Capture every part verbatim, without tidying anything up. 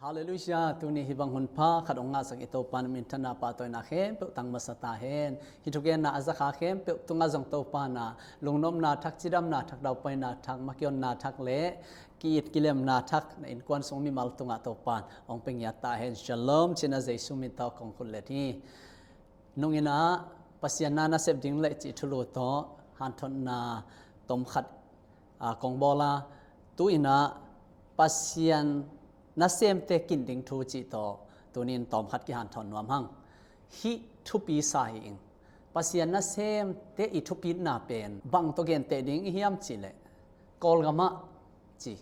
Halleluiah, tuni hih bang hun pha khat hong ngahsak i Topa na minthanna pahtawina khempeuh tang masa ta hen. Hih thugenna a zakha khempeuh tungah zong Topa na lungnopna thak, cidamna thak, daupaina thak, makionna thak le ki-it kilemna thak na innkuan sung mimal tungah Topa hong pia ngiat ta hen. Shalom cina Jesu min tawh kong khut let hi. Nung inah Pasian na nasep ding le cih thulu tawh hanthotna tom khat a, kong bawl a, tu inah Pasian nasemte kin ding thu cih tawh tunin tawm khat kihanthawn nuam hang. Hih thupi sa hi ing. Pasian nasemte i thupitna pen bang tawh genteh ding i hiam cihleh, Kawlgamah ci,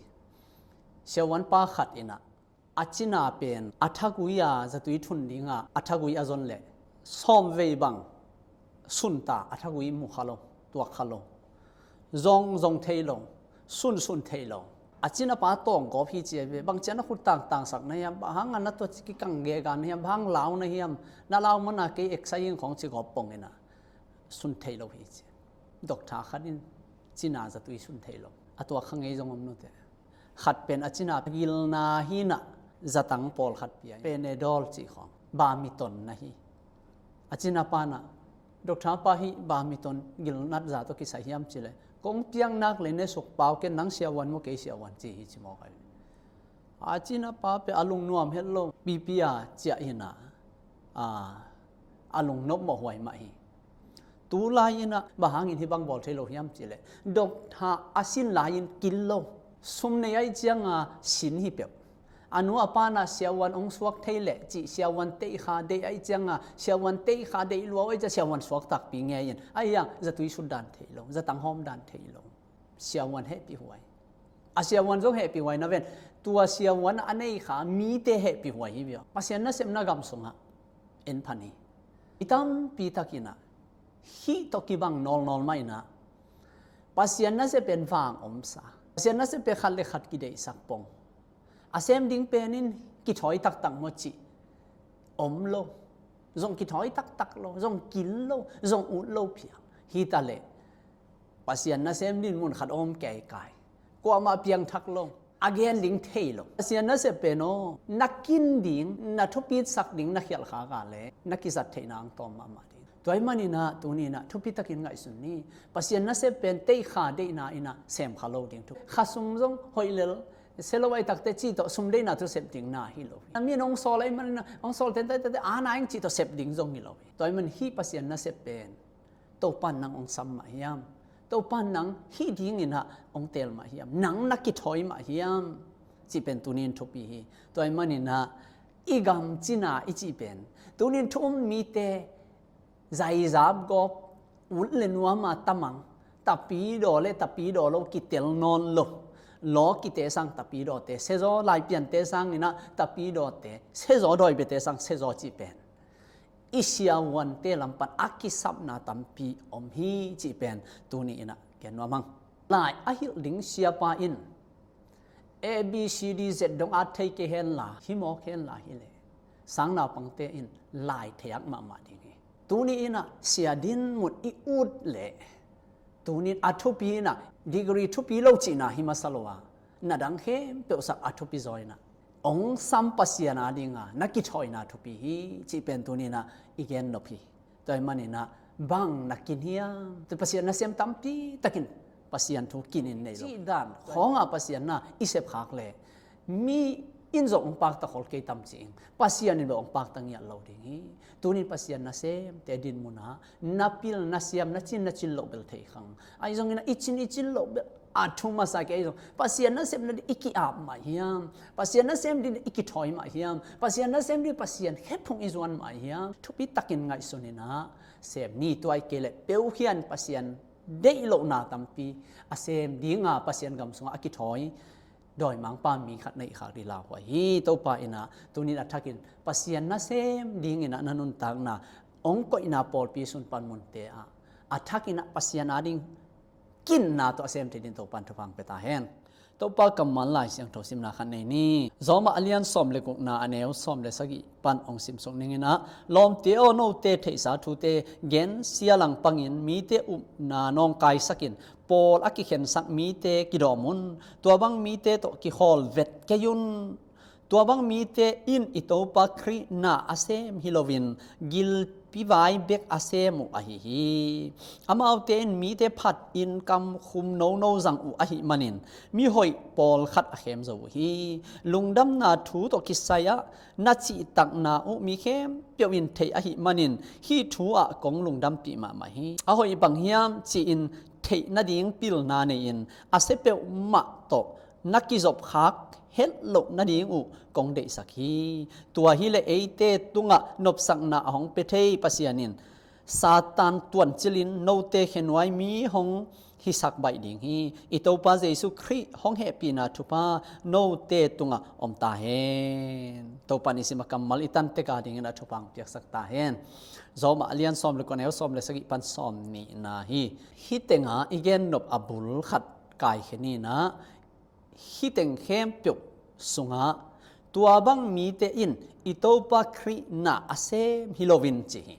siavuanpa khat inah a cina pen a thagui a zatui thun dingah a thagui a zon leh sawmvei bang sunta, a thagui mu kha lo, tuak kha lo, zong zong thei lo, sun sun thei lo. A cinapa tawng gawp hi ci a ve, bang cian a khut tangtangsak na hiam, bang hang a na tua ci kikang gega na hiam, bang hang lau na hiam, na lau mana kei eksa ing khawng ci gawp pong inah sun thei lo hi ci. Doctor khat in cina zatui sun thei lo, a tuak kha ngei zong om nute. Khat pen a cina gilna hi inah zatang pawlkhat pia, Panadol cih khawng, Bamiton na hi. A cinapa inah, Doctor pa, hih Bamiton gilnat za tawh kisai hiam cihleh, kong piang nak le ne suk pau ken, nang siavuan maw kei siavuan ci hi ci mawk a. A cinapa pen a lungnuam het lo, pipi a ciah inah, a, a lungnop mawh huai mah hi. Tulai inah bang hangin hih bang bawl thei lo hiam cihleh, doctor a sin lai-in kil lo, sum nei ahih cianga sin hi peuh. A nu a pa inah siavuan hong suak thei leh cih siavuan teikha deih ahih cianga, siavuan teikha deih lua ahih cianga siavuan suak takpi ngei in, ahi a zatui sut dan thei lo, zatang hawm dan thei lo. Siavuan hehpih huai. A siavuan zong hehpih huai na ven. Tua siavuan a nei kha mite hehpih huai hi viau. Pasian nasepna gam sungah en phan hi. I tampi tak inah hih tawh kibang nawlnawl mah inah Pasian nasep pen vang omsa, Pasian nasep pen khat le khat kideihsak pong, a sem ding pen in kithawi taktak maw cih om lo. Zong kithawi taktak lo, zong kil lo, zong ut lo phial. Hi taleh Pasian nasem ding mun khat om keikai, kuamah piangthak lo, a gen ding thei lo. Pasian nasep pen aw, na kin ding, na thupitsak ding na khialh khak a leh na kizat theihna hong tawm mahmah ding. Tua ahih man inah tuni inah thupitakin ngaihsun ni. Pasian nasep pen teikha deihna inah sem kha lo ding thu. Khasum zong hoih lel, sia lo ahih takteh cih tawh sum deihna thu sep ding na hi lo hi. Na min hong sawl ahih man inah, hong sawl tentaitate ana ing cih tawh sep ding zong hi lo hi. Tua ahih man hih Pasian nasep pen Topan nang hong sam mah hiam? Topan nang hih ding inah hong teel mah hiam? Nang na kithawi mah hiam? Cih pen tunin thupi hi. Tua ahih man inah i gam cina i cih pen tunin thu um mite zaizap gawp, ut le nuam a tamang, tapidaw le tapidaw lo kitel nawn lo, law kite sang tapidawte siazaw, laipiante sang inah tapidawte siazaw, dawi biate sang siazaw cih pen i siavuante lam pan a kisapna tampi om hi cih pen tuni inah gen nuam hang. Lai a hilh ding siapa in A B C D Z dong at thei kei henla, hih mawk henla hileh, sang naupangte in lai theiak mahmah ding hi. Tuni inah sia dinmun i ut leh, tunin a thupi inah degree thupi lo cihna hi masa lo a, na dang khempeuh sak a thupi zaw inah hong sam Pasian a dinga na kithawina thupi hi cih pen tuni inah i gen nop hi. Tua ahih man inah bang na kin hiam? Tua Pasian nasem tampi takin Pasian thu kinin nei lo. Cih dan khawngah Pasian na i sepkhak leh mi in zong hong pakta khol kei tam ci ing, Pasian in bel hong pakta ngiat lo ding hi. Tunin Pasian nasemte dinmun ah na pil na siam, na cin na cin loh bel thei khang. Ahi zongin ah i cin i cin loh bel a thu masa kei, ahi zong Pasian nasepna ding i ki-ap mah hiam? Pasian nasem ding i kithawi mah hiam? Pasian nasem ding Pasian khephung i zuan mah hiam? Thupi takin ngaihsun inah sem ni. Tua ahih kei leh peuh hian Pasian deih lohna tampi a sem dinga Pasian gam sungah a kithawi dawimangpa mi khat na hih khak ding lauhuai hi. Topa inah tunin a thakin Pasian nasem ding inah na nuntakna hong koihna pawlpi sung pan munte ah a thak inah Pasian a ding kinna tawh a sem thei ding Topan thupha hong pia ta hen. Topa kammal Lai Siangtho simna khat nei ni. Roma a lian sawm le gukna a neu sawm le sagih pan hong simsuk ning inah, lawmte aw, note theihsa thute gensia langpangin mite upna nawngkaisakin pawl a kikhensak mite kidawm un. Tua bang mite tawh kikhawl vet kei un. Tua bang mite in i Topa Khrih na a sem hi loin gilpi vai bek a sem uh ahi hi. Amaute in mite phatin kamkhum nono zang uh ahih manin mihoih pawlkhat a khem zo uh hi. Lungdamna thu tawh kisai-ah na cihtakna uh mi khempeuh in theih ahih manin hih thu ah kong lungdampih mahmah hi. A hoih bang hiam ci-in theih nading pilna nei-in a sia peuhmah tawh na kizopkhak het loh nading uh kong deihsak hi. Tua hileh eite tungah nopsakna a hong pia thei Pasian in Satan tuancilin note khenuai mi hong hisak baih ding hi. I Topa Jesu Khrih hong hehpihna thupha note tungah om ta hen. Topa nisim a kammal i tantek a dingin a thupha hong piaksak ta hen. Roma a lian sawm le kua, neu sawm le sagih pan sawm nihna hi. Hih tengah i gennop a bul khat kaikhia ni in ah, hih teng khempeuh sungah tua bang mite in i Topa Khrih na a sem hi loin ci hi.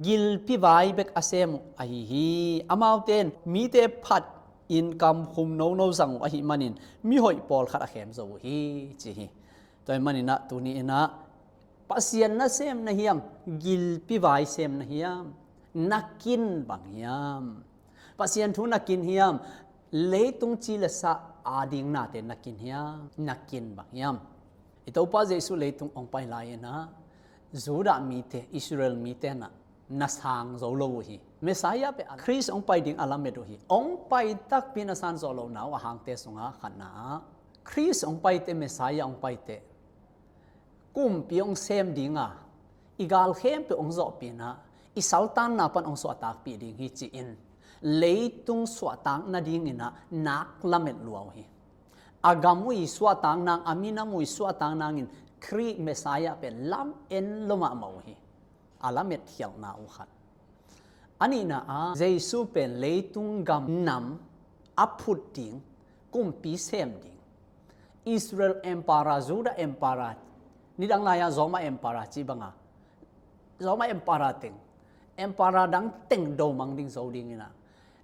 Gilpi vai bek a sem uh ahi hi. Amaute in mite phatin kamkhum nono zang uh ahih manin mihoih pawlkhat a khem zo uh hi ci hi. Tua ahih manin ah tuni in ah Pasian na sem na hiam? Gilpi vai sem na hiam? Na kin bang hiam? Pasian thu na kin hiam? Leitung ci le sa ading nate na kin hiam? Na kin bang hiam? I Topa Jesu leitung hong pai lai-in ah Judah mite, Israel mite in ah na sang zo lo uh hi. Messiah pen Khrist hong pai ding a lamet uh hi. Hong pai takpi na san zawh lohna uh a hangte sungah khatna ah Khrist hong pai teh, Messiah hong pai teh kumpi hong sem ding a, i gal khempeuh hong zawhpih in ah, i saltanna pan hong suahtakpih ding hi ci-in leitung suahtak nadingin ah nak lamet lua uh hi. A gam uh i suahtak nang, a minam uh i suahtak nangin Khrih Messiah pen lamen lua mahmah uh hi. A lamet khialhna uh khat. A nihna ah Jesu pen leitung gam nam a phut ding, kumpi sem ding. Israel Emperor, Judah Emperor, nidang lai-a Roma Emperor cih banga Roma Emperor teng, Emperor dang teng do mang ding zo dingin ah,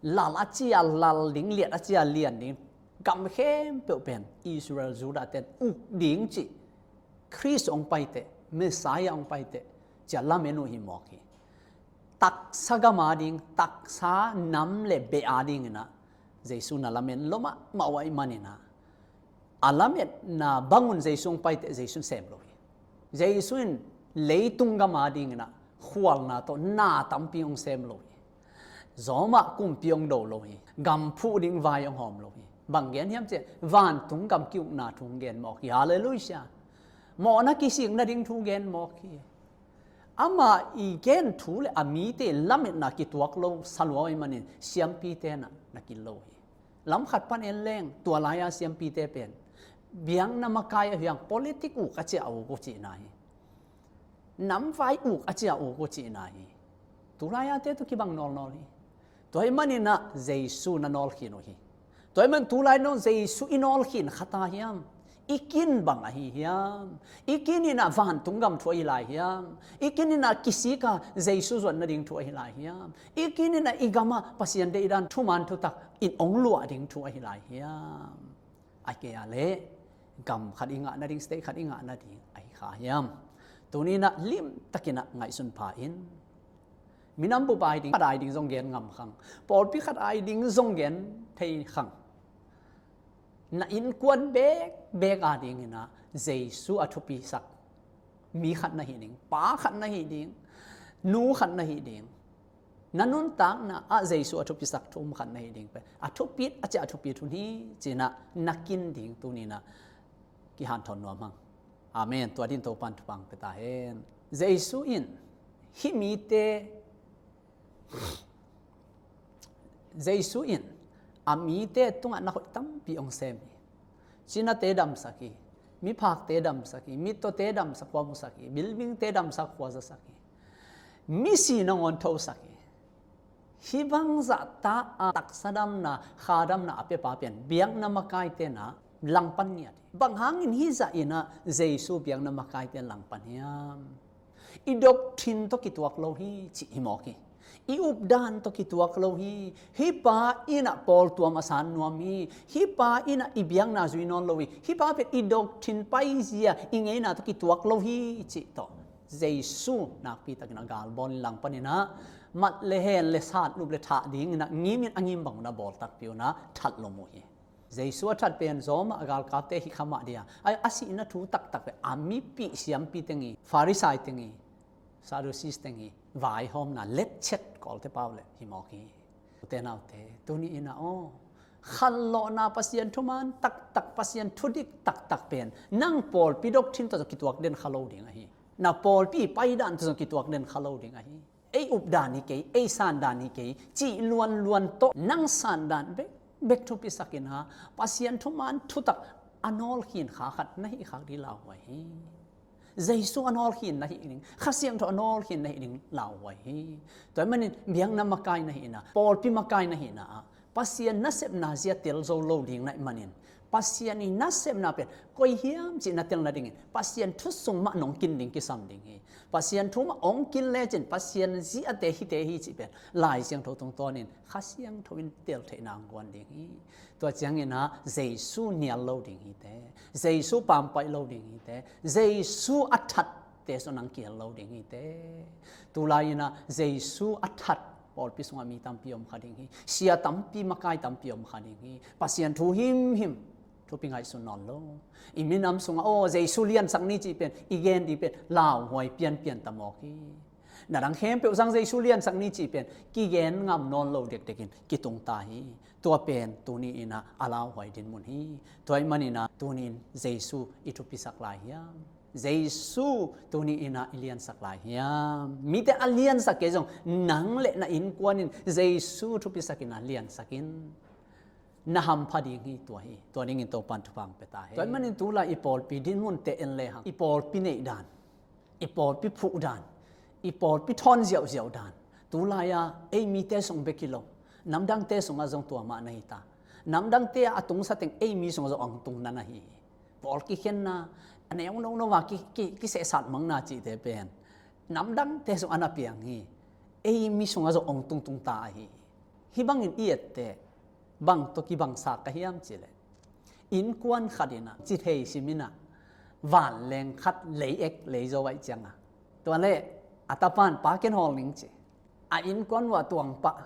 lal a ci-a lal ding, lian a ci-a lian ding, gam khempeuh pen Israel Judah ten uk ding cih Khrist hong pai teh, Messiah hong pai teh ci-a lamen uh hi mawk hi. Taksa gam a ding, taksa nam le beh a dingin ah Jesu na lamen lua mahmah uh ahih manin ah, a lametna bangun Jesu hong pai teh Jesu in sem lo hi. Jesu in leitung gam a dingin ah khualna tawh na tampi hong sem lo hi. Roma kumpi hong do lo hi. Gam phuh ding vai hong hawm lo hi. Bang gen hiam cih leh vantung gam ki-ukna thu hong gen mawk hi. Halleluiah. Mawhna kisik nading thu gen mawk hi. Amah i gen thu le a mite lametna kituak lo sa lua ahih manin siampite in ah na kin lo hi. Lam khat pan en leng, tua lai-a siampite pen biakna makai a hiang, politic uk a ci-a uk uh cihna hi. Namvai uk a ci-a uk uh cihna hi. Tu lai-ate tawh kibang nawlnawl hi. Tua ahih manin ah Jesu na nawl khin uh hi. Tua ahih man tu lai-in ah Jesu i nawl khin kha ta hiam? I kin bang ahi hiam? I kin in ah vantung gam thu ahi lai hiam? I kin in ah kisik a Jesu zuat nading thu ahi lai hiam? I kin in ah i gam ah Pasian deihdan thuman thutak in hong luah ding thu ahi lai hiam? Ahih kei leh gam khat i ngah nading, state khat i ngah nading ahi kha hiam? Tuni in ah limtakin ah ngaihsun pha in. Minam bup ai ding, khat ai ding zong gen ngam khang. Pawlpi khat ai ding zong gen thei khang. Na innkuan bekbek a dingin ah Jesu a thupisak mi khat na hi ding, pa khat na hi ding, nu khat na hi ding. Na nuntakna ah Jesu a thupisak thu um khat na hi ding pen a thupit, a ciah a thupit hun hi ci-in ah na kin ding tuni in ah kihanthawn nuam hang. Amen. Tua dingin Topa'n thupha hong pia ta hen. Jesu in hih mite, Jesu in a mite tungah na hoih tampi hong sem hi. Cinate damsak hi. Miphakte damsak hi. Mittawte damsak, khua musak hi. Buildingte damsak, khua zasak hi. Misi nangawn thosak hi. Hih bangzah ta a taksa damna, kha damna a piapa pen biakna makaite in ah langpan ngiat hi. Bang hangin hih zah in ah Jesu biakna makaite in langpan hiam? I doctrine tawh kituak lo hi cih hi mawk hi. I updan tawh kituak lo hi. Hih pa in ah pawltuam a san nuam hi. Hih pa in ah i biakna zui nawn lo hi. Hih pa pen i doctrine paizia, i ngeina tawh kituak lo hi cih tawh Jesu nakpi takin a galbawl in langpan in ah mat le hen le sat, lup le thah dingin ah ngimin a ngim bang un ah bawl takpi un ah that lo mu hi. Jesu a that pen Rom ah a galkapte hi kha mah dia, a, a sihna thu taktak pen a mipih siampi teng hi, Farisai teng hi, Sadducees teng hi vaihawmna letchet kawlte pau le hi mawk hi. Ute naute, tuni in ah aw, khanlawhna, Pasian thuman taktak, Pasian thudik taktak pen nang pawlpi doctrine tawh zong kituak den kha lo ding ahi. Na pawlpi paidan tawh zong kituak den kha lo ding ahi. Ei updan hi kei, ei sandan hi kei cih luanluan tawh nang sandan bek bek thupisak in ah Pasian thuman thutak a nawlkhin kha khat na hih khak ding lauhuai hi. Jesu a nawlkhin na hih ding, Kha Siangtho a nawlkhin na hih ding lauhuai hi. Tua ahih manin biakna makai na hihna, pawlpi makai na hihna ah Pasian nasepna zia tel zo lo ding na hih manin, Pasian i nasepna pen koi hiam cih na tel nadingin Pasian thu sung mah nong kin ding kisam ding hi. Pasian thu mah hong kin lecin Pasian ziate hite hi cih pen Lai Siangtho tungtawnin Kha Siangtho in tel theihna hong guan ding hi. Tua ciangin ah Jesu nial lo ding hi te, Jesu pampaih lo ding hi te, Jesu a thatte sung nang kihel lo ding hi te. Tulai in ah Jesu a that pawlpi sungah mi tampi om kha ding hi. Sia tampi, makai tampi om kha ding hi. Pasian thu himhim thupi ngaihsun nawn lo. I minam sungah aw Jesu liansak ni cih pen i gen ding pen lauhuai pianpian ta mawk hi. Na dang khempeuh sang Jesu liansak ni cih pen kigen ngam nawn lo dekdekin kitung ta hi. Tua pen tuni in ah a lauhuai dinmun hi. Tua ahih manin ah tuni in Jesu i thupisak lai hiam? Jesu tuni in ah i liansak lai hiam? Mite a liansak kei zong nang le na innkuan in Jesu thupisak in ah liansak in. Na hampha ding hi tua hi. Tua dingin Topan thupha hong pia ta hen. Tua ahih manin tulai i pawlpi dinmunte en lehang, i pawlpi neih dan, i pawlpi phuh dan, i pawlpi thawn ziauziau dan, tulai-a ei mite sung bek hi lo, namdangte sungah zong tua mah na hi ta. Namdangte a tungsa teng ei mi sungah zong hong tung na na hi hi. Pawl kikhenna, a neu nono a ki, ki, kisehsat mangna cihte pen namdangte sung a na piang hi. Ei mi sungah zong hong tungtung ta ahi hi. Hih bangin i etteh bang tawh kibangsak ka hiam cih leh, innkuan khat in ah ci thei sim in ah vanleng khat lei ek lei zo ahih ciangin, tua leh a tapan, pa, ken hawl ning ci. A innkuan uah tuang pah,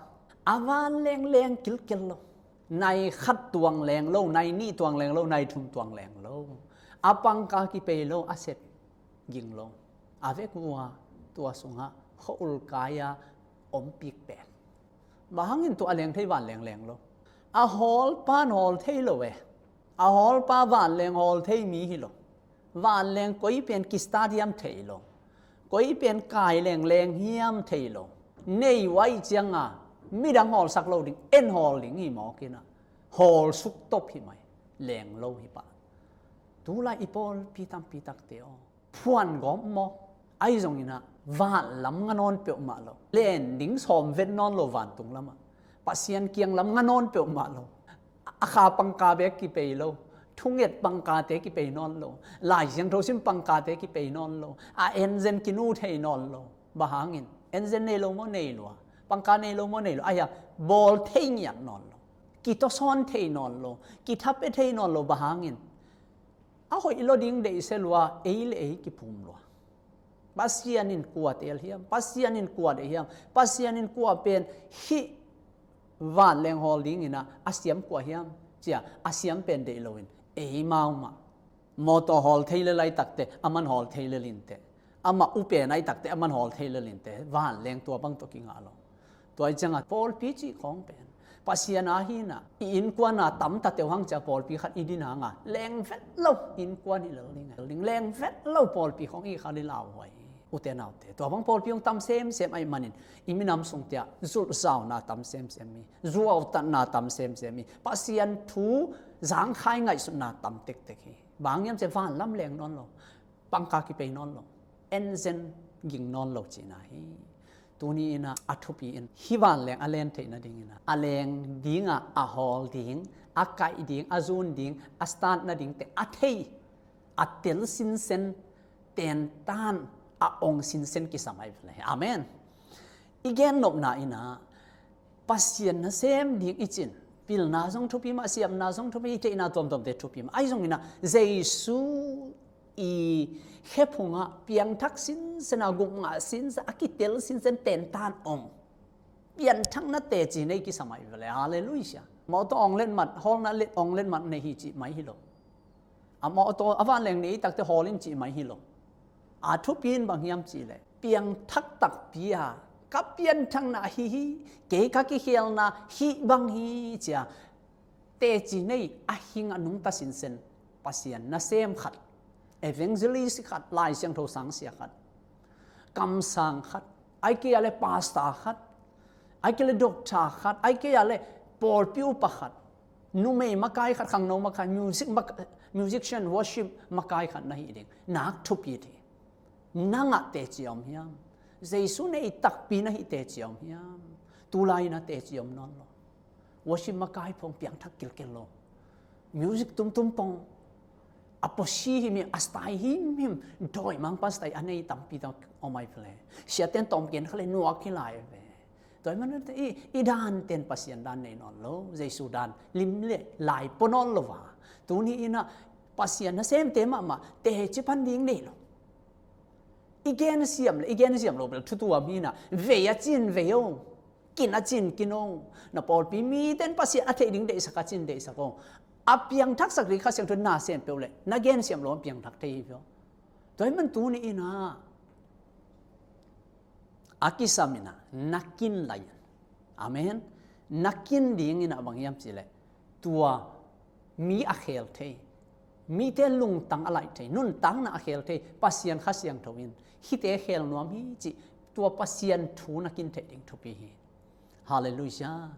a vanleng leng kilkel lo. Nai khat tuang leng lo, nai nih tuang leng lo, nai thum tuang leng lo. A pangka kipei lo, a set ging lo. A vek uh a tua sungah khua-ul kai-a ompik pen. Bang hangin tua a leng thei vanleng leng lo? A hawlpa in hawl thei lo e. A hawlpa vanleng hawl thei mi hi lo. Vanleng koi pen kistart hiam thei lo. Koi pen kai lengleng hiam thei lo. Nei uh ahih ciangin midang hawlsak lo ding, en hawl ding hi mawk in ah, hawl suktop hi mai. Leng lo hi pah. Tulai i pawlpi tampi takte aw, phuan gawp maw? Ahi zongin ah vanlam nga nawn peuhmah lo. Len ding sawm vet nawn lo vantung lamah. Pasian kiang lam nga nawn peuhmah lo. A kha pangka bek kipei lo. Thunget pangkate kipei nawn lo. Lai Siangtho sim pangkate kipei nawn lo. A enzen kinu thei nawn lo. Bang hangin? Enzen nei lo maw, nei lua? Pangka nei lo maw, nei lua? Ahi a, bawl thei ngiat nawn lo. Kitawsawn thei nawn lo. Kitha pia thei nawn lo. Bang hangin? A hoih lo ding deih se lua, ei le ei kiphum lua. Pasian in kua teel hiam? Pasian in kua deih hiam? Pasian in kua pen hih vanleng hawl dingin ah a siam kua hiam? Cia, a siam pen deih loin ei mau mah. Mawtaw hawl thei le laitakte aman hawl thei le linte. Amah upen ahih takte aman hawl thei le linte. Vanleng tua bang tawh kingah lo. Tua ahih ciangin pawlpi cih khawng pen Pasian a hi in ah, i innkuan a tam ta teuh hang cia pawlpi khat i din hangin leng vet lo innkuan hi lel ding. Leng vet lo pawlpi khawng i kha ding lauhuai hi. Ute naute, tua bang pawlpi hong tam semsem ahih manin i minam sung tiah zulhzauna tam semsem hi. Zuautatna tam semsem hi. Pasian thu zangkhai ngaihsutna tam tektek hi. Bang hang hiam cih leh vanlam leng nawn lo. Pangka kipei nawn lo, enzen ging nawn lo cihna hi. Tuni in ah a thupi in hih vanleng a len theih nadingin ah, a leng ding a, a hawl ding, a kaih ding, a zun ding, a start nading teng a thei, a tel sinsen, tentan a ong sinsen kisam ahi ve. Amen. I gen nopna in ah Pasian nasem ding i cih in pilna zong thupi mah, siamna zong thupi, i theihna tuamtuamte thupi mah. Ahi zongin ah Jesu i khephung ah piangthak sinsen a, gupngah sinsen a, kitel sinsen tentan om pianthakna teci nei kisam ahi ve leh. Halleluiah. Mawtaw ong letmat, hawlna let, ong letmat nei hi cih mai hi lo. A mawtaw a vanleng nei takte hawl in cih mai hi lo. A thupi in bang hiam cih leh piangthak takpi a, ka pianthakna ahi hi, kei ka kikhelna hih bang hi ci a teci nei a hing a nungta sinsen Pasian nasem khat, evangelist khat, Lai Siangtho sangsia khat, kamsang khat, ahih kei leh pastor khat, ahih kei leh doctor khat, ahih kei leh pawlpi upa khat, numei makai khat, khangno makai, music mak-, musician, worship makai khat na hih ding nak thupi hi. Nang ah teci om hiam? Jesu nei takpi na hih teci om hiam? Tulai na teci om nawn lo. Worship makai pong piangthak kilkel lo. Music tumtum pong a posi himhim, a style himhim, dawimangpa style a nei tampi tak om ahi ve leh. Siaten tawm gen kha leh nuak hi lai ve. Tua ahih manin i, i dan ten Pasian dan nei nawn lo, Jesu dan lim leh lai pua nawn lo a. Tuni in ah Pasian nasemte mahmah teci pan ding nei lo. I gen siam leh i gen siam lo bel thu tuam hi in ah, vei a cin vei o, kin a cin kin o. Na pawlpi miten Pasian a theih ding deihsak a cin deihsak o. A piangthaksak ding Kha Siangtho na sem peuh leh na gen siam lo a piangthak thei hi peuh. Tua ahih man tuni in ah a kisam in ah na kin lai in. Amen. Na kin ding in ah bang hiam cih leh tua mi a khel thei, mite lungtang a laih thei, nuntakna a khel thei Pasian Kha Siangtho in hihte khel nuam hi cih tua Pasian thu na kin theih ding thupi hi. Halleluiah.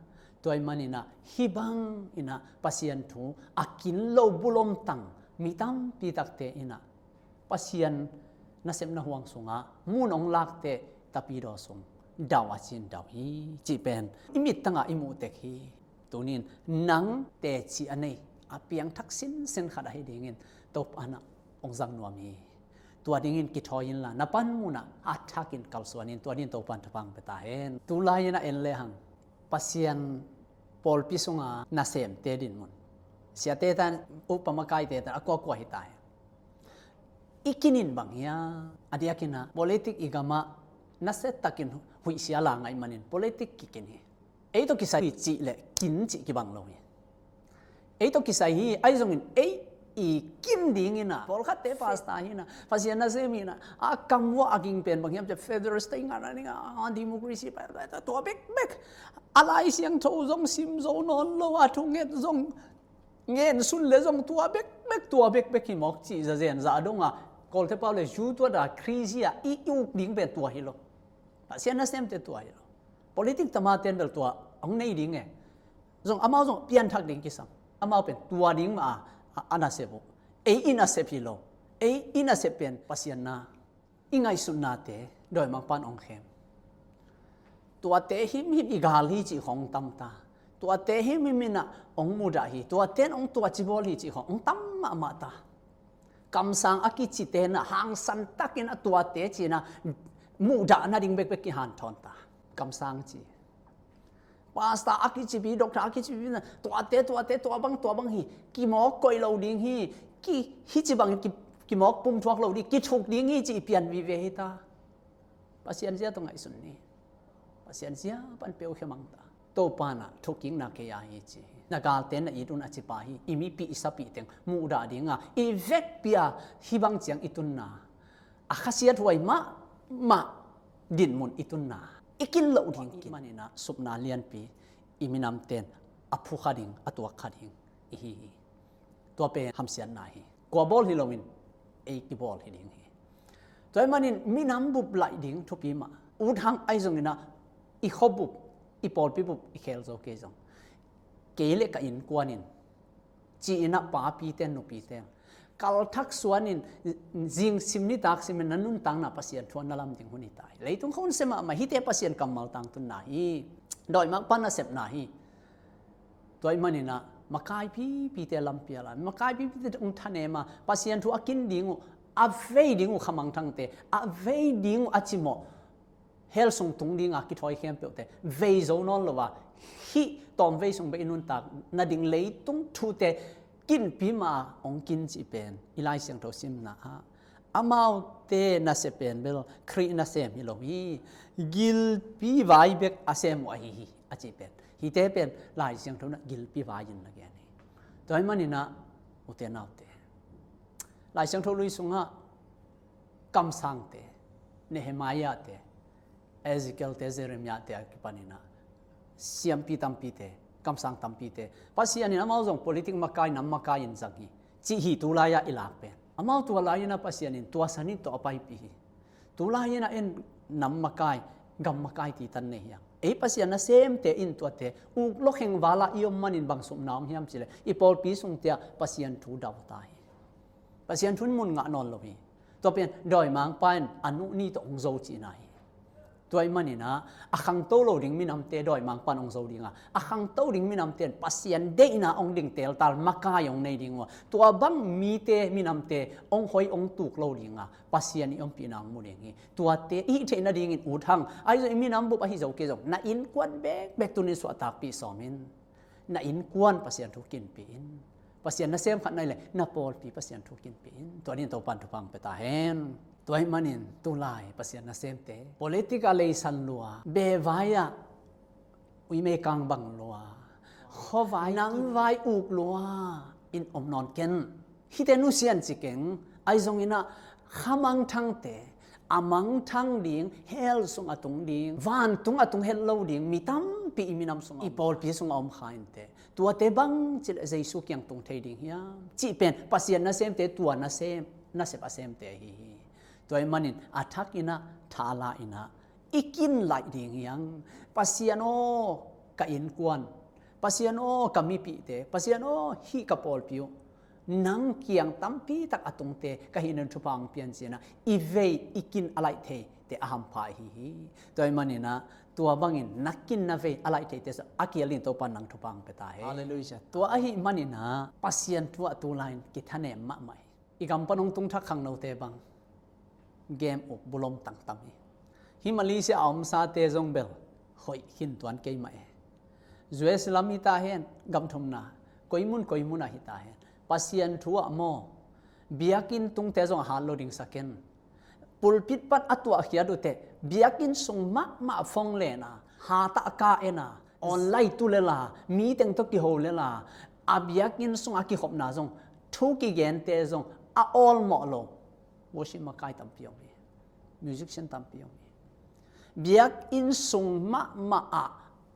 Tua ahih man in ah hih bang in ah Pasian thu a kin lo bulom tang mi tampi takte in ah Pasian nasepna huang sungah mun ong lakte tapidaw sung dau a cin dau hi cih pen i mittang ah i muh tek hi. Tuni in nang teci a nei a piangthak sinsen khat ahi dingin Topa in ah ong zang nuam hi. Tua dingin kithawi inla, na panmun ah a thakin kalsuan in, tua dingin Topa in thupha ong pia ta hen. Tulai in ah en lehang Pasian pawlpi sunga nasemte dinmun, siate tan, upa makaite tan a kuakua hi ta hen. I kin in bang hia? A diakin ah politik i gam ah nasia takin huihsia la ngah ahih manin politik kikin hi. Ei tawh kisai hi cih leh kin cih kibang lo hi. Ei tawh kisai hi, ahi zongin ei i kin ding in ah, pawlkhatte pastor hi in ah, Pasian nasem hi in ah, a kam uah a ging pen bang hiam cih leh Federal State ngah nading a, democracy, tua bekbek. A Lai Siangtho zong sim zo nawn lo a, thunget zong ngen sun leh zong tua bekbek, tua bekbek hi mawk cih zazen zah dong a, Kawlte pau leh Jew tua da Khrist a i uk ding pen tua hi lo. Pasian nasemte tua hi lo. Politik tamaten bel tua ong nei ding e. Zong amau zong pianthak ding kisam. Amau pen tua ding mah a, a, a nasep uh. Ei i nasep hi lo. Ei i nasep pen Pasian na, i ngaihsutnate dawimangpa'n ong khem. Tuate himhim i gal hi cih khong ong tam ta. Tuate himhim in ah ong mudah hi. Tuate'n ong tuaci bawl hi cih khong ong tam mahmah ta. Kamsang a kicite in ah hangsan takin a tuate ci in ah mudah nading bekbek kihanthawn ta. Kamsang ci. Pastor a kicipi, doctor a kicipi, tuate, tuate, tua bang, tua bang hi. Kimawk koih lo ding hi. Ki, hih ci bangin ki, kimawk pumthuak lo ding, kithuk ding hi ci i pian vive hi ta. Pasian zia tawh ngaihsun ni. Pasian zia pan peukhia mang ta. Topa in ah thukikna kei a hi ci hi. Na galte na it un a ci pa hi. I mipi i sapi teng mudah ding a, i vekpi a hih bang ciang i tunna, a khasiathuai mahmah dinmun i tunna, i kin loh ding kin. Ahih manin ah supna lianpi i minamte'n a phukha ding, a tuakkha ding i hi hi. Tua pen hamsiatna hi. Kua bawl hi loin ei kibawl hi ding hi. Tua ahih manin minam bup laih ding thupi mah. Ut hang ahi zongin ah i khuabup, i pawlpi bup i khel zo kei zong, kei leh ka innkuan in ci in ah papite'n, nupite'n kalthak suan in, zing sim nitak sim in na nuntakna Pasian thu a na lam ding hun hi ta hi. Leitung khua hun sia mahmah, hihte Pasian kammal tangtunna hi. Dawimangpa nasepna hi. Tua ahih manin ah makai pipite lampi a la, makai pipite ong thanem a, Pasian thu a kin ding uh, a vei ding uh khamangthangte, a vei ding uh a cimawh Hell sung tung dinga kithawi khempeuhte vei zo nawn lo a, hih tawmvei sung bek i nuntak nading leitung thute kinpi mah a hong kin cih pen i Lai Siangtho simna ah amaute nasia pen bel Khrih nasem hi lo hi, gilpi vai bek a sem uh ahi hi a cih pen, hihte pen Lai Siangtho na gilpi vai in na gen hi. Tua ahih manin ah, ute naute, Lai Siangtho lui sungah kamsangte, Nehemiah te, Ezekiel te, Jeremiah te a kipanin ah siampi tampite, kamsang tampite, Pasian in amau zong politik makai, nam makai in zang hi cih hi tulai-ah i lak pen. Amau tua lai-in ah Pasian in tua sanin tawh a paipih hi. Tulai-in ah en nam makai, gam makai titan nei hiang. Ei Pasian nasemte in tuate uk lokheng vala i om manin bang sumna om hiam cileh i pawlpi sungte ah Pasian thu dauta hi. Pasian thu in mun ngah nawn lo hi. Tua pen dawimangpa in a nuh ni tawh hong zo cihna hi. Tua ahih manin ah a khangto lo ding minamte dawimangpa in hong zo dinga, a khangto ding minamte in Pasian deihna hong ding teltal makai hong nei ding uh a, tua bang mite minamte hong hoih hong tuk lo dinga Pasian i ompihna hong mu ding hi. Tuate i hih theih nadingin ut hang. Ahi zong i minam bup ahi zo kei zong na innkuan bekbek tunin suahtakpih sawm in. Na innkuan Pasian thu kinpih in. Pasian nasem khat na hih leh na pawlpi Pasian thu kinpih in. Tua dingin Topan thupha hong pia ta hen. Tua ahih manin tulai Pasian nasemte politik ah leisan lua, bevai ah uimei kang bang lua, khuavai nangvai uk lua in om nawn ken. Hihte nusian ci keng. Ahi zongin ah kha mangthangte, a mangthang ding, hell sung a tung ding, vantung a tung het lo ding mi tampi i minam sungah, i pawlpi sungah om kha inteh. Tuate bang cileh Jesu kiang tung thei ding hiam cih pen Pasian nasemte tua nasem, nasep a semte ahi hi. Tua ahih manin a thakin ah, thala in ah i kin laih ding hiang. Pasian aw, ka innkuan, Pasian aw, ka mipihte, Pasian aw, hih ka pawlpi uh nang kiang tampi tak a tungte ka hihna in thupha hong pia in ci-in ah i vei i kin a laih theite a hampha ahi hi. Tua ahih manin ah tua bangin na kin na vei a laih theite sungah a kial dingin Topan nang thupha hong pia ta hen. Halleluiah. Tua ahih manin ah Pasian thu ah tulai-in kithanem mahmah hi. I gam pan hong tung thak khangnote bang game uk bulom tangtam hi. Hih Malaysia a omsate zong bel hoih khin tuan kei mah e. U S lam hi ta hen, gam thumna, koi mun koi mun ah hi ta hen, Pasian thu ah maw, biakinn tungte zong a hat lo ding sa ken. Pulpit pan a tuahkhiat uhteh biakinn sung mahmah phone len a, hat ah ka en a, online tu lela, mi teng tawh kiho lela, a biakinn sung a kikhopna zong, thu kigente zong a awlmawh lo. Worship makai tampi om hi. Musician tampi om hi. Biakinn sung mahmah ah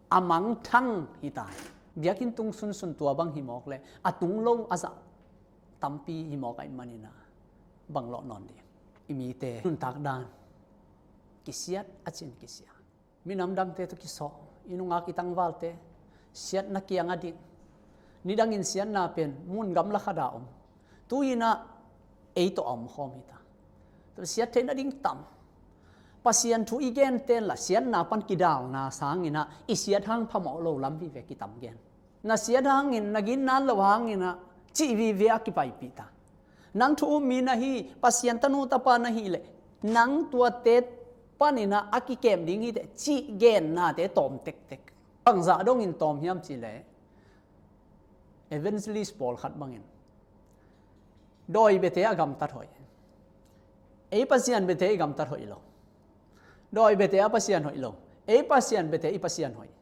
a mangthang hi ta hi. Biakinn tung sunsun tua bang hi mawk leh a tung lo a zah tampi hi mawk ahih manin ah bang lawh nawn ding. I mite nuntak dan kisiat a cin kisia. Minam dangte tawh kisawh, i nungak i tangvalte siatna kiang a dik. Nidangin siatna pen mun gamla khat ah om. Tu-in ah ei tawh a omkhawm hi ta. Tua siat theih nading tam. Pasian thu i gente in lah siatna pan kidalna sangin ah i siat hang phamawh lo lam vive kitam gen. Na siat hangin, na ginna lo hangin ah cih vive a kipaipih ta. Nang thu um mi na hi, Pasian tanu tapa na hih leh nang tuate panin ah a kikem ding hi teh cih gennate tawm tektek. Bangzah dongin tawm hiam cih leh evangelist pawlkhat bangin dawi biate a gamtat hoih, ei Pasian biate i gamtat hoih lo. Dawi biate a Pasian hoih lo, ei Pasian biate i Pasian hoih.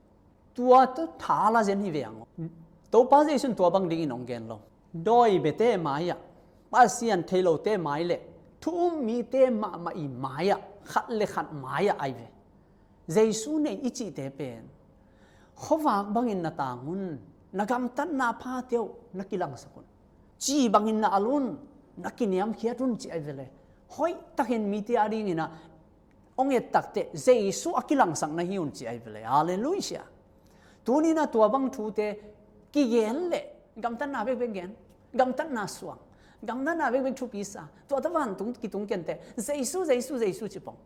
Tua tawh thala zen hi ve ang. Topa Jesu in tua bang dingin hong gen lo. Dawi biate mai-ah, Pasian thei lote mai leh thu um mite mahmah i mai-ah, khat le khat mai-ah ai ve. Jesu nei i cihte pen khuavak bangin na tang un, na gamtatna phate uh na kilangsak un, ci bangin na al un, na kiniamkhiat un ci ai ve le. Hoihtakin mite a dingin ah hong et takteh Jesu a kilangsak na hi un ci ai ve le. Halleluiah. Tuni-in ah tua bang thute kigen leh gamtatna bekbek gen, gamtatna suang, gamtatna bekbek thupi sa, tua tawh vantung kitung kenteh Jesu, Jesu, Jesu ci pong.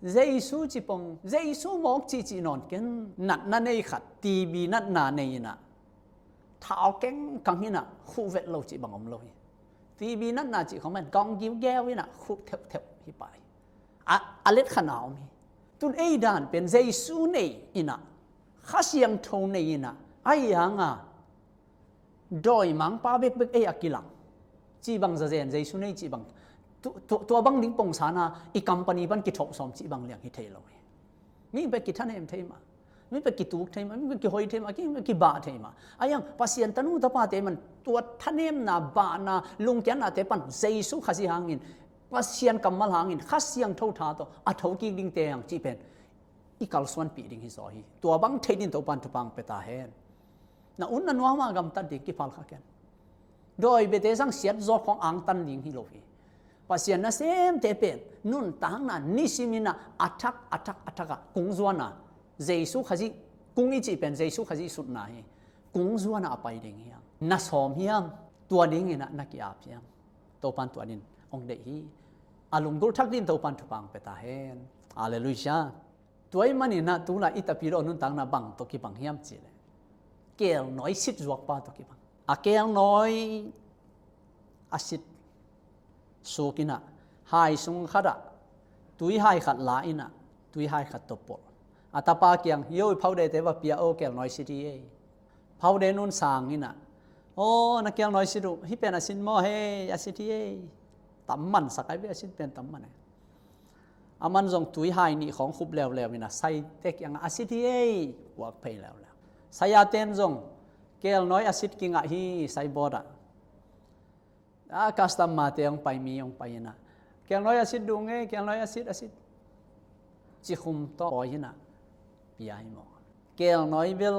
Jesu ci pong, Jesu mawk cihcih nawn ken. Natna nei khat, T B natna nei-in ah thau kengkang hi-in ah khuh vet lo cih bang om lo hi. T B natna cih khong pen kong giugeu in ah khuh theuhtheuh hi pah hi. A, a let khat na om hi. Tun ei dan pen Jesu nei in ah, Kha Siangtho nei in ah, ahi hanga dawimangpa bekbek ei a kilang. Cih bang zazen Jesu nei cih bang, tu, tu, tua bang ding pongsan a i company pan kithoh sawm cih bang liang hi thei lo hi. Mi bek kithanem thei mah, mi bek kituk thei mah, mi bek kihoi thei mah, mi bek kibah thei mah. Ahi hang Pasian tanu tapate man tua thanemna, bahna, lungkiatnate pan Jesu Khazih hangin, Pasian kammal hangin, Kha Siangtho tha tawh a thokik dingte hang cih pen i kalsuanpih ding hi zaw hi. Tua bang thei din Topan thupha pia ta hen. Na utna nuam a gamtat ding kiphal kha ken. Dawi biate zang siat zawk khawng angtan ding hi lo hi. Pasian nasemte pen nuntakna nisim in ah a thak, a thak, a thak ah kung zuan a, Jesu Khazih, kung i cih pen Jesu Khazih sutna hi. Kung zuan a a pai ding hiam? Na sawm hiam? Tua dingin ah na ki-ap hiam? Topan tua din hong deih hi. A lunggulh thak din Topan thupha pia ta hen. Halleluiah. Tua ahih manin ah tulai i tapidaw nuntakna bang tawh kibang hiam cih leh, kelnawi sit zuakpa tawh kibang. A kelnawi a sit suk in ah, hai sung khat ah tui hai khat la in ah, tui hai khat tawh polh. A tapa kiang, "Yo, i powder-te va pia o, kelnawi sit hi ei." Powder nun sang in ah, "Aw, na kelnawi sit uh, hih pen a sit maw hei, a sit hi ei." Tam man sak ai ve, a sit pen tam man ai. Aman zong tui hai nih khawng khup leuleu in ah, saite kiangah, "A sit hi ei," kuak phei leuleu. Sai-aten zong, "Kelnawi a sit kingah hi, saibawt ah." A customer-te hong pai, mi hong pai in ah, "Kelnawi a sit ding ei, kelnawi a sit, a sit." Cikhum tawh pawi in ah pia hi maw. Kelnawi bel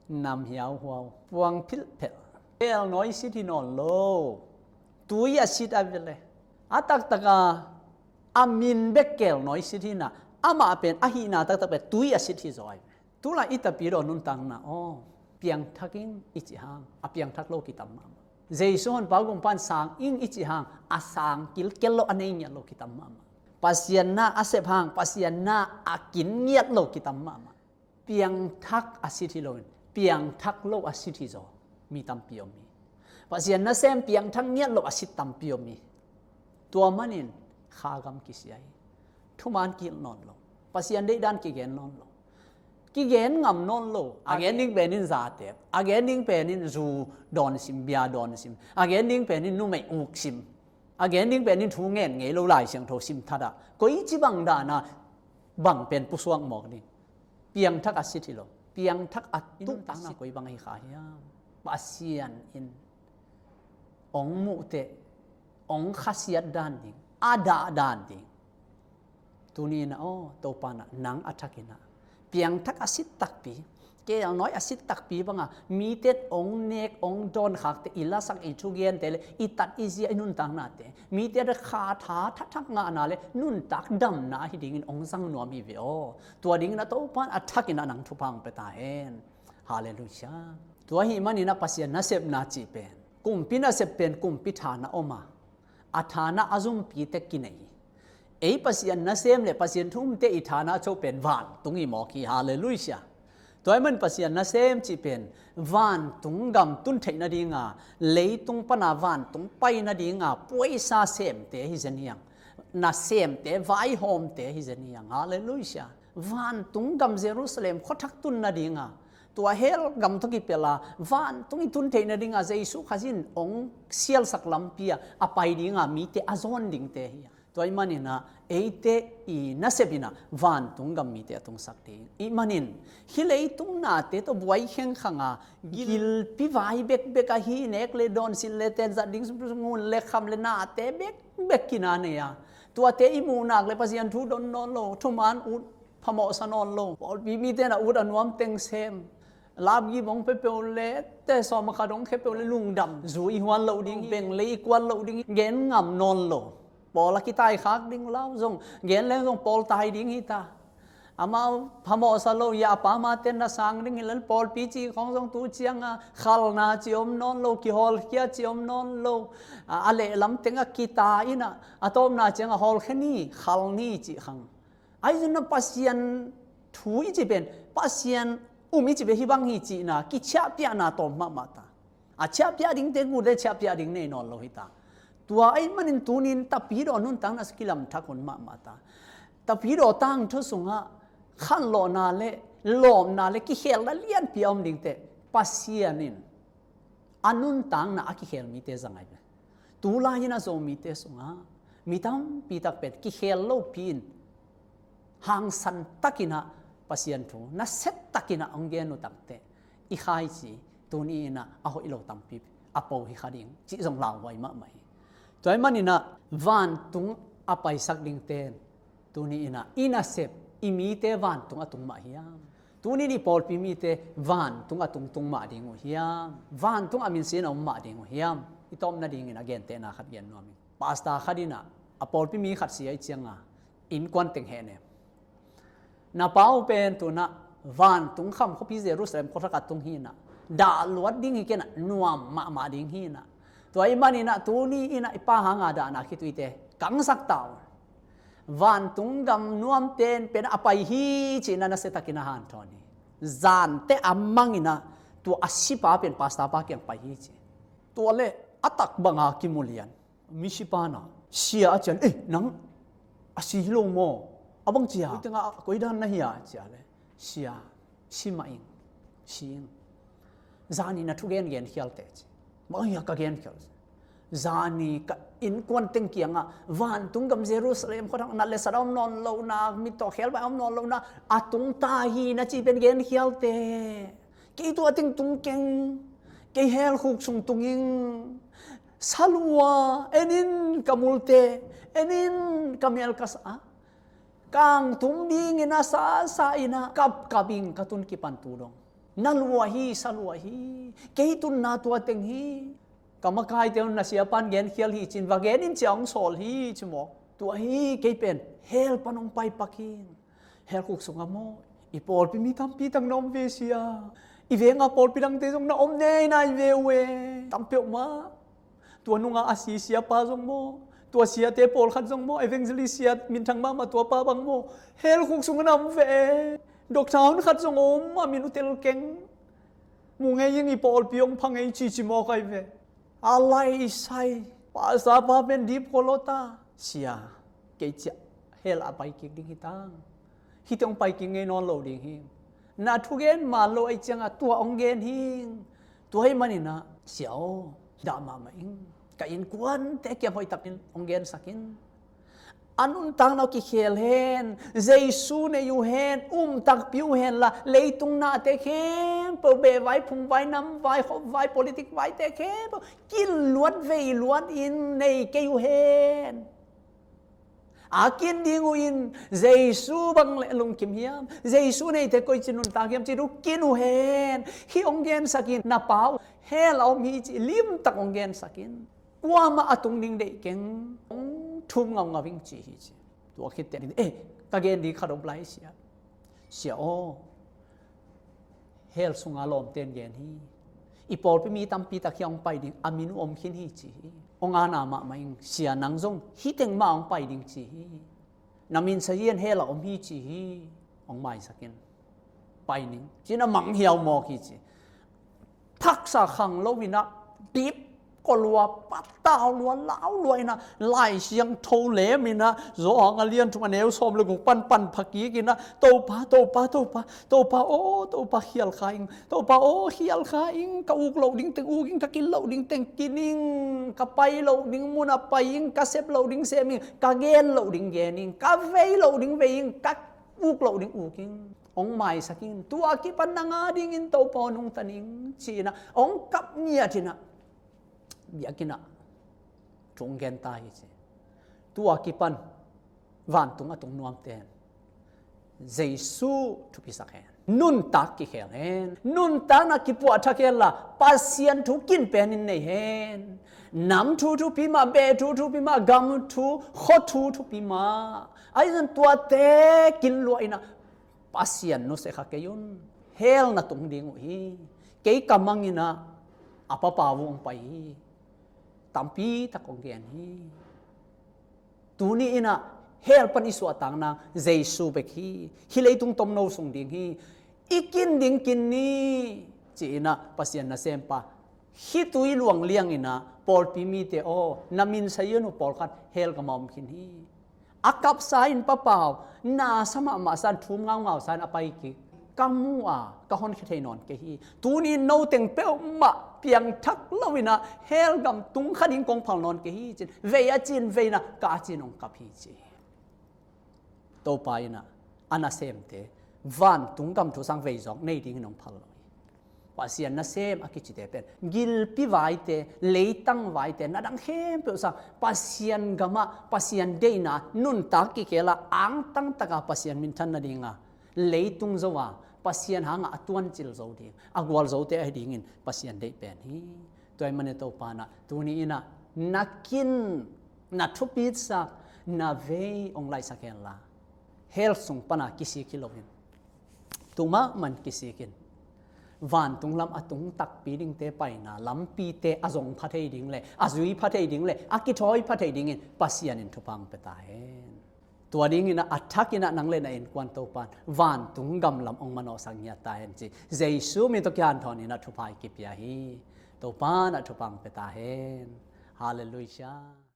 nam hiauhuau, puang philhphelh. Kelnawi sit hi nawn lo. Tui a sit a ve le. A taktak a, a min bek kelnawi sit hi in ah, amah pen a hihna taktak pen tui a sit hi zaw ai. Tulai i tapidaw nuntakna aw, piangthak ing i cih hang a piangthak lo kitam mahmah. Jesu Honpa Gumpa in sang ing i cih hang a sang kilkel lo, a nei ngiat lo kitam mahmah. Pasian na a sep hang Pasian na a kin ngiat lo kitam mahmah. Piangthak a sit hi loin piangthak lo a sit hi zaw mi tampi om hi. Pasian nasem piangthak ngiat lo a sit tampi om hi. Tua manin kha gam kisia hi. Thuman kihilh nawn lo. Pasian deihdan kigen nawn lo. Kigen ngam nawn lo. A gen ding penin zatep, a gen ding penin zu dawn sim, bia dawn sim, a gen ding penin numei uk sim, a gen ding penin thu ngen ngei lo Lai Siangtho sim that ah, koici bang dana bang pen pusuak mawk ding. Piangthak a sit hi lo. Piangthak a tuh takna koi bang ahi kha hiam? Pasian in ong muhteh, ong khasiat dan ding, a dah dan ding. Tuni in ah aw, Topa in ah nang a thak in ah, piangthak a sit takpi, kelnawi a sit takpi banga mite ong nek, ong dawn khakte, i lasak, i thugente le i tat i zia, i nuntaknate mite a kha tha thathak ngahna le nuntak damna ahi dingin ong zang nuam hi ve aw. Tua dingin ah Topa in a thak in ah nang thupha ong pia ta hen. Halleluiah. Tua ahih manin ah Pasian nasepna cih pen, kumpi nasep pen kumpi thana om a, a thana a zumpi tek kinei hi. Ei Pasian nasem le Pasian thu umte i thana cho pen vantung hi mawk hi. Halleluiah. Tua ahih manin Pasian nasem cih pen vantung gam tun theih nadinga, leitung pana vantung pai nadinga puaisa semte hi zen hiang. Nasemte, vaihawmte hi zen hiang. Halleluiah. Vantung gam Jerusalem khuathak tun nadinga, tua hell gam tawh kipelh a vantung i tun theih nadinga Jesu Khazih in ong sialsak lampi ah a pai dinga mite a zawn dingte hi a. Tua ahih manin ah eite i nasep in ah vantung gam mite a tungsak ding. Ahih manin hih leitung nate tawh buai khengkhang a, gilpi vai bekbek ahi, nek le dawn, silh le ten, zat ding, ngun le kham le nate bekbek kina nei a, tuate i muh nak le Pasian thu don nawn lo, thuman ut phamawhsa nawn lo, pawlpi mite in ah ut a nuam teng sem, lapgim ong pepeuh le, te sawm a khat ong khepeuh le lungdam, zu i huan loh ding, beng le i kuan loh ding, gen ngam nawn lo. Pawl a kitai khak ding lau zong, gen leng zong pawl tai ding hi ta. Amau phamawhsa lo, ya pa ma ten na sang ding hi lel, pawlpi cih khawng zong tu cianga khalna cih om nawn lo, kihawlkhia cih om nawn lo. A, a lehlam tengah kita in ah, a tawpna cianga hawlkhia ni, khal ni cih khang. Ahi zongin ah Pasian thu i cih pen, Pasian um i cih pen hih bang hi cihna kichiahpiahna tawm mahmah ta. A chiahpiah dingte gute chiahpiah ding nei nawn lo hi ta. Tua ahih manin tunin tapidaw nuntakna sung kilamthak hun mahmah ta. Tapidaw tangthu sungah khanlawhna le lawpna le kikhelna lianpi a om dingteh Pasian in a nuntakna a kikhel mite za ngai ve. Tulai-in a Zomite sungah mi tampi tak pen kikhel lopi-in hangsan takinah Pasian thu nasia takinah hong gen uh takteh i khaici tuni inah a hoih lo tampi a po hi kha ding cih zong lauhuai mahmah hi. Tua ahih maninah vantung a paisak dingten tuni inah i nasep i mite vantung a tung mah hiam? Tuni ni pawlpi mite vantung a tungtung mah ding uh hiam? Vantung a minsin a om mah ding uh hiam? I tawpna dingin a gentehna khat gen nuam ing. Pasta khat inah a pawlpi mi khat sia i cianga innkuan teng hehnem. Na pa uh pen tunah vantung kham khuapi Jerusalem khuathak a tung hinah dahluat ding hi kenah nuam mahmah ding hinah. Tua ahih maninah tuni inah i pa hanga dahna khituite kangsak ta un. Vantung gam nuamten pen a pai hi cinah nasia takin a hanthawn hi. Zante a manginah tua a sipa pen pasta pa kiang pai hi ci. Tua le a tak banga kimulian misipa na sia a cian, "Eh, nang a si hi lo maw? A bang cia? Koi tengah koi dan na hi a?" Cia le, "Sia, si mah ing, si ing. Zani na thugen genkhialte," ci. "Bang hia ka genkhial?" "Zani ka innkuan teng kiangah vantung gam Jerusalem khuathak nat le sat a om nawn lohna, mittaw khelbai a om nawn lohna a tung ta hi na ci pen genkhialte. Kei tua teng tung keng, kei helkhuk sung tung ing. Salua en in ka multe, en in ka mel ka sa, kangtum dingin a sasa inah kapkap ing ka tun kipan tu dong. Na lua hi, salua hi. Kei tunna tua teng hi. Ka makaite un na siapan genkhial hi cin va gen in cia hong sawl hi ci maw? Tua hi kei pen hell pan hong paipak hi. Helkhuk sungah maw i pawlpi mi tampi tak na om ve sia. I venga pawlpi dangte zong na om nei nai ve uh e. Tam peuhmah. Tua nunga a si siapa zong maw, tua siate pawlkhat zong maw, evangelist sia minthang mahmah tuapa bang maw, helkhuk sungah na om ve e. Doctor hun khat zong om a min uh tel keng. Mu ngei ing, i pawlpi hong pha ngei cici mawk ahi ve. A lai i sai pastor pa pen dip kholota sia. Kei ciah hell a pai kik ding hi tang. Hite hong pai kik ngei nawn lo ding hi. Na thugen man lo ahi ciangah tua hong gen hi. Tua hi maninah sia aw, dah mahmah ing. Ka innkuante kiang hoihtakin hong gensak in. A nuntakna uh kikhel hen, Jesu nei uh hen, um takpi uh hen la, leitung nate khempeuh beh vai, phung vai, nam vai, khop vai, politik vaite khempeuh kin luat vei luat in nei kei uh hen. A kin ding uh in Jesu bang le lungkim hiam? Jesu neite koici nuntak hiam ci uh kin uh hen. Hih hong gensak in, na pa uh hell a om hi ci limtak hong gensak in. Kuamah a tung ding deih keng, hong thum ngaungau ing ci hi ci. Tua khit teh, eh, ka gen ding khat om lai sia. Sia aw, hell sunga lawmten gen hi. I pawlpi mi tampi tak hia hong pai ding, a min uh om khin hi ci hi. Hong ana mahmah ing, sia nang zong hih teng mah hong pai ding ci hi. Na min sa hian hell a om hi ci hi. Hong maisak in. Pai ning. Cin a mang hiau mawk hi ci. Taksa khang lo inah dip ko lua, patau lua, lau lua inah Lai Siangtho lem inah Johan a lian thum a neu sawm le guk pan pan pha kik inah Topa, Topa, Topa, Topa aw, Topa khial kha ing, Topa aw khial kha ing, ka uk loh ding teng uk ing, ka kin loh ding teng kin ing, ka pai loh ding munah pai ing, ka sep loh ding sem ing, ka gen loh ding gen ing, ka vei loh ding vei ing, ka uk loh ding uk ing. Hong maisak in, tua kipan nang a dingin Topa aw nungta ning ci inah hong kap ngiat inah biakinn ah thu hong gen ta hi ci. Tua kipan vantung a tung nuamten Jesu thupisak hen. Nuntak kikhel hen. Nuntakna kipuahthak hen la Pasian thu kin penin nei hen. Nam thu thupi mah, beh thu thupi mah, gam thu, khua thu thupi mah. Ahi zong tuate kin luah inah Pasian nusia kha kei un. Hell na tung ding uh hi. Kei ka mang inah a papa uh hong pai hi. Tampi tak hong gen hi. Tuni inah hell pan i suahtak nang Jesu bek hi. Hih leitung tomno sung ding hi. I kin ding kin ni ci inah Pasian nasempa khitui luang liang inah pawlpi mite aw, na min sa hian uh pawlkhat hell gam ah om khin hi. A kapsa in Pa Pau, na sa mahmah sa in, thum ngaungau sa in a pai kik. Ka mu a, ka honkhia thei nawn kei hi. Tuni in no teng peuhmah piangthak lo in ah hell gam tung kha ding kong phal nawn kei hi ci-in, vei a ci-in vei in ah ka a ci-in hong kap hi ci hi. Topa in ah a nasemte vantung gam thu sang vei zawk nei dingin hong phal lo hi. Pasian nasem a kicite pen gilpi vaite, leitang vaite, na dang khempeuh sang Pasian gamah Pasian deihna nuntak kikela angtang taka Pasian minthan nadinga leitung zo a Pasian hanga a tuancil zo ding, a gualzote ahi dingin Pasian deih pen hi. Tua ahih manin Topa in ah tuni in ah na kin, na thupitsak, na vei hong laisak henla, hell sung pana kisik hi loin, tumah man kisik in, vantung lam a tung takpi dingte paina lampite a zong pha thei ding le a zui pha thei ding le a kithawi pha thei dingin Pasian in thupha hong pia ta hen. Tua dingin ah a thakin ah nang le na innkuan Topa in vantung gam lam hong manawhsak ngiat ta hen ci Jesu min tawh kihanthawn in ah thupha i kipia hi. Topa in ah thupha hong pia ta hen. Halleluiah.